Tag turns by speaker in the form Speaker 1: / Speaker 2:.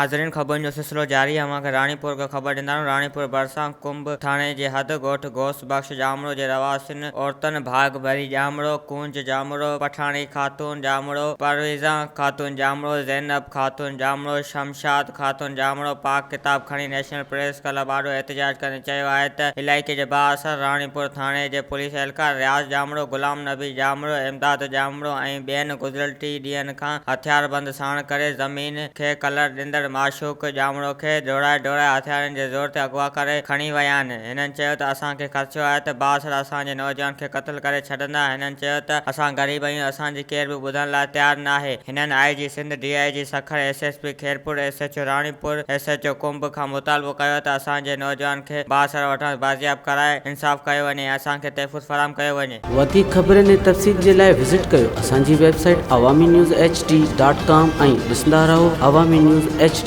Speaker 1: ناظرين خبرن جو سلسلو جاري اوهان کي راڻيپور کان خبر ڏيندارون راڻيپور ڀرسان ڪنب ٿاڻي جي حد ڳوٺ غوث بخش ڄامڙو جي رهواسين عورتن ڀاڳ ڀري ڄامڙو، ڪونج ڄامڙو، پٺاڻي خاتون ڄامڙو، پرويزان خاتون ڄامڙو، زينب خاتون ڄامڙو، شمشاد خاتون ڄامڙو پاڪ ڪتاب کڻي نيشنل پريس ڪلب آڏو احتجاج ڪندي چيو آهي ته علائقي جي بااثر راڻيپور ٿاڻي جي پوليس اهلڪار رياض ڄامڙو، غلام نبي ڄامڙو، امداد ڄامڙو ۽ ٻين گذريل ٽي ڏينهن کان هٿياربند ساڻ ڪري زمين کي ڪلر ڏيندڙ معشوق ڄامڙو کي ڊوڙائي ڊوڙائي هٿيارن جي زور تي اغوا ڪري کڻي ويا آهن. هنن چيو ته اسان کي خدشو آهي ته بااثر اسان جي نوجوان کي قتل ڪري ڇڏندا. هنن چيو ته اسان غريب آهيون اسان جي ڪير به ٻڌڻ لاء تيار ناهي. هنن I G Sindh, D I G Sukkur, S S P Khairpur, S H O Ranipur, S H O Kumb کان مطالبو ڪيو ته اسان جي نوجوان کي بااثر وٽان بازياب ڪرائي انصاف ڪيو وڃي ۽ اسان کي تحفظ فراهم ڪيو وڃي.
Speaker 2: وڌيڪ خبرن ۽ تفصيل جي لاء وزٽ ڪيو اسان جي website Awami news H D dot com ۽ ڏسندا رهو عوامي نيوز ايڇ.